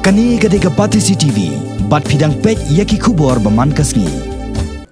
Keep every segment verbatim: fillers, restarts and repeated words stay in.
Kane ka dei ka Batesi T V, bad phi dang peit ïa ki khubor ba man ka sngi.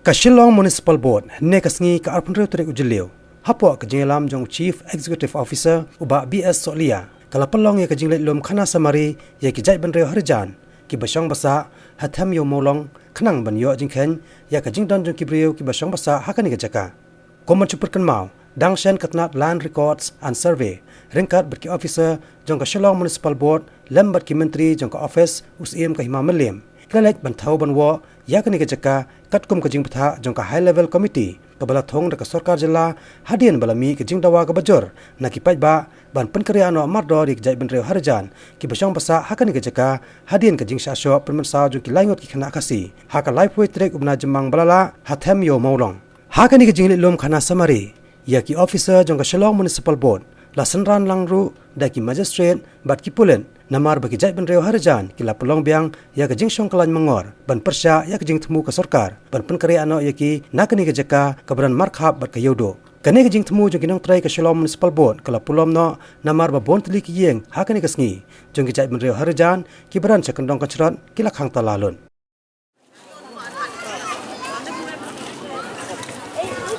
Ka Shillong Municipal Board, hynne ka sngi ka arphew hynriew tarik u Jylliew, hapoh ka jingïalam jong u Chief Executive Officer, u Bah B S Sohliya, ka la pynlong ïa ka jingleit lum khana samari ïa ki jaitbynriew Harijan kiba shong ba sah ha Them Ïew Mawlong, khnang ban ïoh jingkheiñ ïa ka jingdon jong ki briew kiba shong ba sah ha kane ka jaka. Kum ban shu pynkynmaw, dang shen ka tnat Land Records and Survey ryngkat bad ki officer jong ka Shillong Municipal Board lem bad ki myntri jong ka office u Syiem ka Hima Mylliem, ki la leit ban thew ban woh ïa kane ka jaka katkum ka jingbthah jong ka High Level Committee kaba la thung da ka sorkar jylla, hadien ba la mih ka jingdawa kaba jur na ki paidbah ban pynkhreh noh mardor ïa ki jaitbynriew Harijan kiba shong ba sah ha kane ka jaka, hadien ka jingshah shoh pynmynsaw jong ki lai ngut ki khynnah Khasi ha ka laiphew tarik u bnai Jymmang ba la lah ha Them Ïew Mawlong. Ha kane ka jingleit lum khana samari ïa ki officer jong ka Shillong Municipal Board, la synran lang ruh da ki magistrate bad ki pulit, namar ba ki jaitbynriew Harijan ki la pynlong biang ïa ka jingshong kyllain myngor ban pyrshah ïa ka jingthmu ka sorkar ban pynkhreh noh ïa ki na kane ka jaka kaba don markhap bad ka ïewduh. Kane ka jingthmu jong ki nongtrei ka Shillong Municipal Board ka la pynlong noh, namar ba bun tylli ki ïing ha kane ka sngi jong ki jaitbynriew Harijan kiba don sha kyndong ka shrot ki la khang tala lut.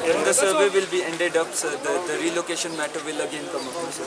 And the survey will be ended up, sir. The, the relocation matter will again come up, sir.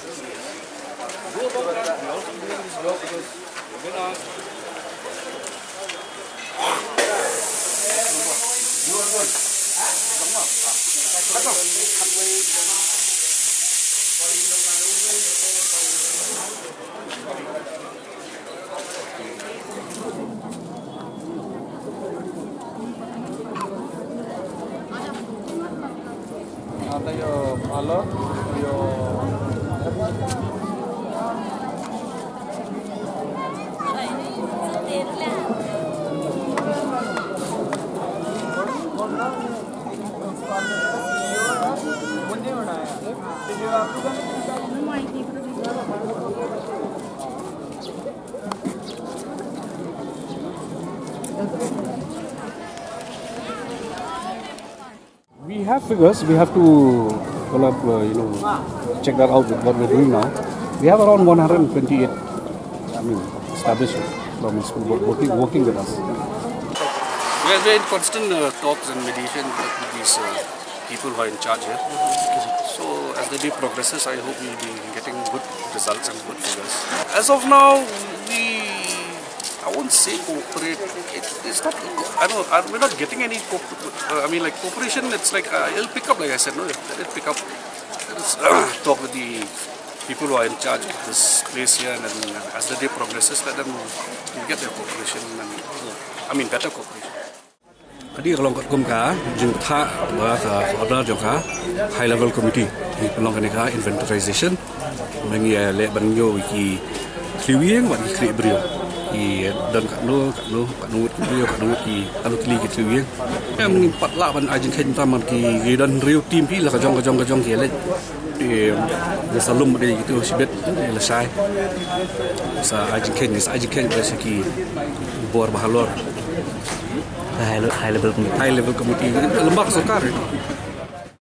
We have figures. We have to pull up, uh, you know, check that out with what we're doing now. We have around one hundred twenty-eight, I mean, established from school work, working, working with us. We are, we are in constant uh, talks and mediation with these uh, people who are in charge here. So as the day progresses, I hope we'll be getting good results and good figures. As of now, we, I won't say cooperate. It, it's not. I don't. I, we're not getting any. Cooper, uh, I mean, like cooperation. It's like uh, it'll pick up. Like I said, no, it'll pick up. Let us talk with the people who are in charge of this place here, and then as the day progresses, let them get their cooperation and I mean better cooperation. Ka dei ka long katkum ka jingthah ba ka order jong ka High Level Committee, ki pynlong kane ka inventarization. Mynta ngi leh ban ñiew ki thliew ïing bad ki khlieh briew. Ki don katno katno katno ngut ki briew, katno ngut ki, katno tylli ki thliew ïing. Em, ngi pat lah ban ai jingkheiñ tam, ki, ki don hynriew team phi, la ka jong ka jong ka jong ki leh. Te ngi sa lum bad ïa kitu shibit, lashai. Sa ai jingkheiñ, sa ai jingkheiñ bad sha ki bor ba halor. High le-, high level committee. High level committee. Lem bad ka sorkar.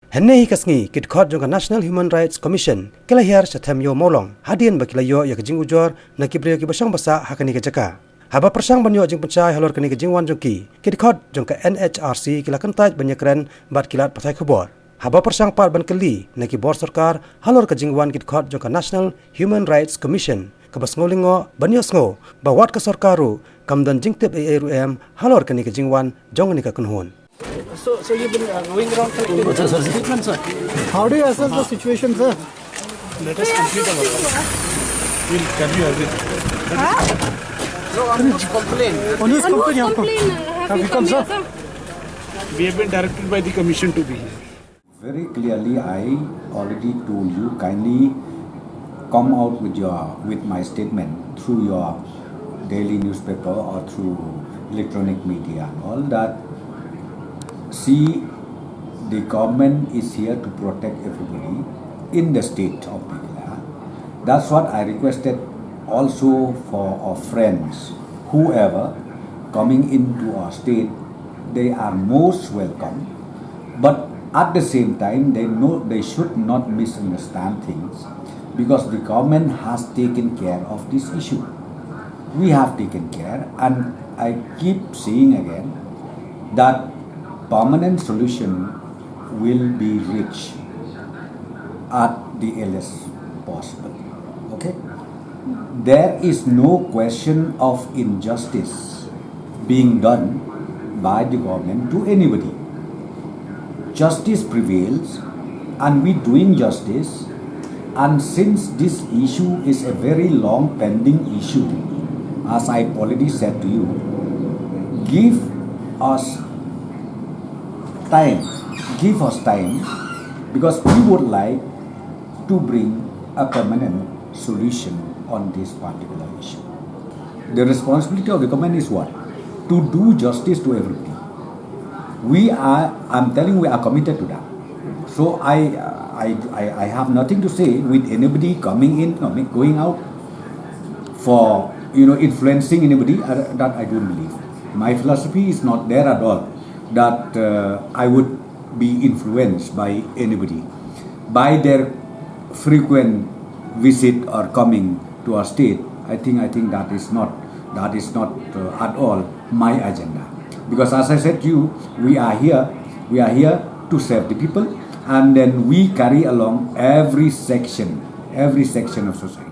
Hynne hi ka sngi, ki dkhot jong ka National Human Rights Commission ki la hiar sha Them Ïew Mawlong, hadien ba ki la ïoh ïa ka jingujor na ki briew kiba shong ba sah ha kane ka jaka. Haba pyrshang ban ïoh jingpynshai halor kane ka jingwan jong ki, ki dkhot jong ka N H R C ki la kyntait ban ïakren bad ki lad pathai khubor. Haba pyrshang pat ban kylli na ki bor sorkar halor ka jingwan ki dkhot jong ka National Human Rights Commission, kaba sngew lyngngoh ban ïohsngew ba wat ka sorkar ruh kam don jingtip ei ei ruh em halor kane ka jingwan jong kane ka kynhun. So, so you've been uh, going around collecting statements, sir. How do you assess the situation, sir? Let us complete our work. We'll tell you everything. No, on whose complaint? On whose complaint? Have you come, sir? We have been directed by the commission to be here. Very clearly, I already told you, kindly come out with your, with my statement through your daily newspaper or through electronic media and all that. See, the government is here to protect everybody in the state of Meghalaya. That's what I requested also for our friends, whoever coming into our state, they are most welcome. But at the same time, they know they should not misunderstand things because the government has taken care of this issue. We have taken care, and I keep saying again that permanent solution will be reached at the earliest possible. Okay? There is no question of injustice being done by the government to anybody. Justice prevails, and we doing justice. And since this issue is a very long pending issue, as I already said to you, give us time, give us time, because we would like to bring a permanent solution on this particular issue. The responsibility of the government is what? To do justice to everybody. We are, I'm telling, we are committed to that. So I, I, I, I have nothing to say with anybody coming in, coming, going out for, you know, influencing anybody. Uh, that I don't believe. My philosophy is not there at all that uh, I would be influenced by anybody, by their frequent visit or coming to our state. I think, I think that is not, that is not uh, at all my agenda. Because as I said to you, we are here, we are here to serve the people, and then we carry along every section, every section of society.